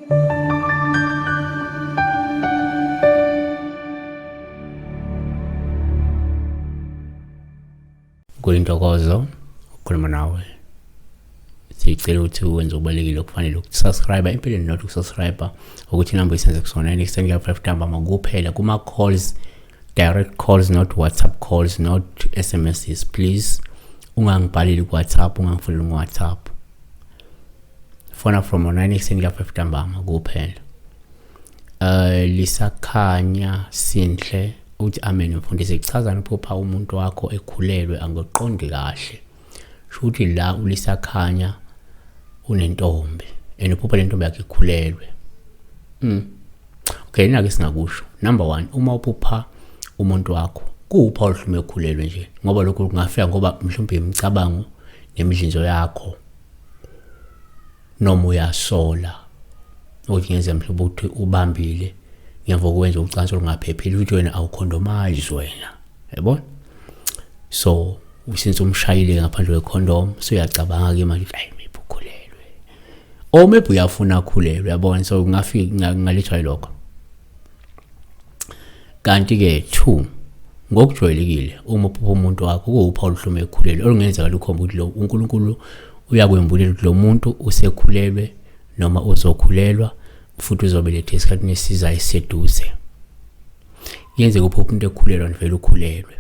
Kuyintokozo ukukhuluma nawe. Sicela ukuthi wenze okubalulekile okufanele ukusubscribe empeleni, not ukusubscribe ukuthi inamba isenze kusona next time 5 ntambama kuphela kuma calls, direct calls, not WhatsApp calls, not SMSs. Please ungangibhaleli ku WhatsApp, ungangifoneli ku WhatsApp. Fona from 9 ekuseni kuya 5 ntambama kuphela. Lisakhanya Sinhle uthi amen mfundisi, kuchazani uphupha umuntu wakho ekhulelwe? Angiqondi kahle. Shuthi la uLisakhanya unentombi and uphupha le ntombi yakhe ikhulelwe. Okay, nake singakusho. Number 1, uma uphupha umuntu wakho kuwupha oluhlume ekhulelwe nje, ngoba lokho kungafika ngoba mhlawumbe imicabango nemidlinzo yakho, noma uyasola ukuthi ngenze mhlawumbe ukuthi ubambile ngemva kokwenza ucansi olungaphephile, ukuthi wena awukhondomayizi wena, yabona. So since umshayile ngaphandle kwecondom, so uyacabanga ke manje ukuthi ayi, maybe ukhulelwe or maybe uyafuna akhulelwe, yabona. So kungafika kungalethwa yilokho. Kanti ke 2, ngokujwayelekile uma uphupha umuntu wakho kuwuphawu oluhlume ekhulelwe olungenzeka lukhomba ukuthi lo uNkulunkulu uyakwembulela ukuthi lo muntu usekhulelwe noma uzokhulelwa futhi uzobeletha esikhathini esizayo esiseduze. Kuyenzeka uphupha umuntu ekhulelwa nivele ukhulelwe.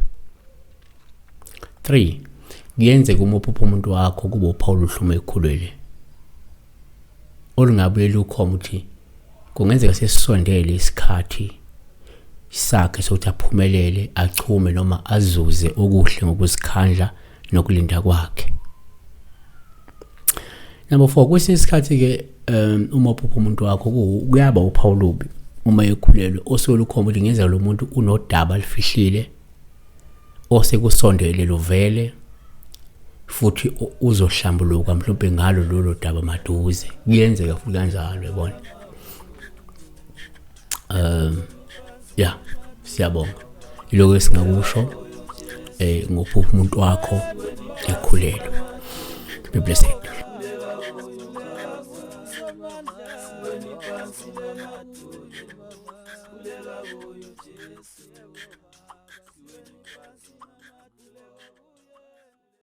3, kuyenzeka uma uphupha umuntu wakho kube uphawu oluhlume ekhulelwe olungabuye lukhomba ukuthi kungenzeka sesisondele isikhathi sakhe sokuthi aphumelele, achume noma azuze okuhle ngokuzikhandla nokulinda kwakhe. Number 4, kwesinye isikhathi ke uma uphupha umuntu wakho kuyaba uphawu olubi uma ekhulelwe osuke lukhomba ukuthi ngenzeka lo muntu unodaba alifihlile osekusondele luvele futhi uzohlambuluka mhlawumbe ngalo lolo daba maduze. Kuyenzeka futhi kanjalo, yabona. Ya, siyabonga. Iloko esingakusho ngokuphupha umuntu wakho ekhulelwe. Be blessed.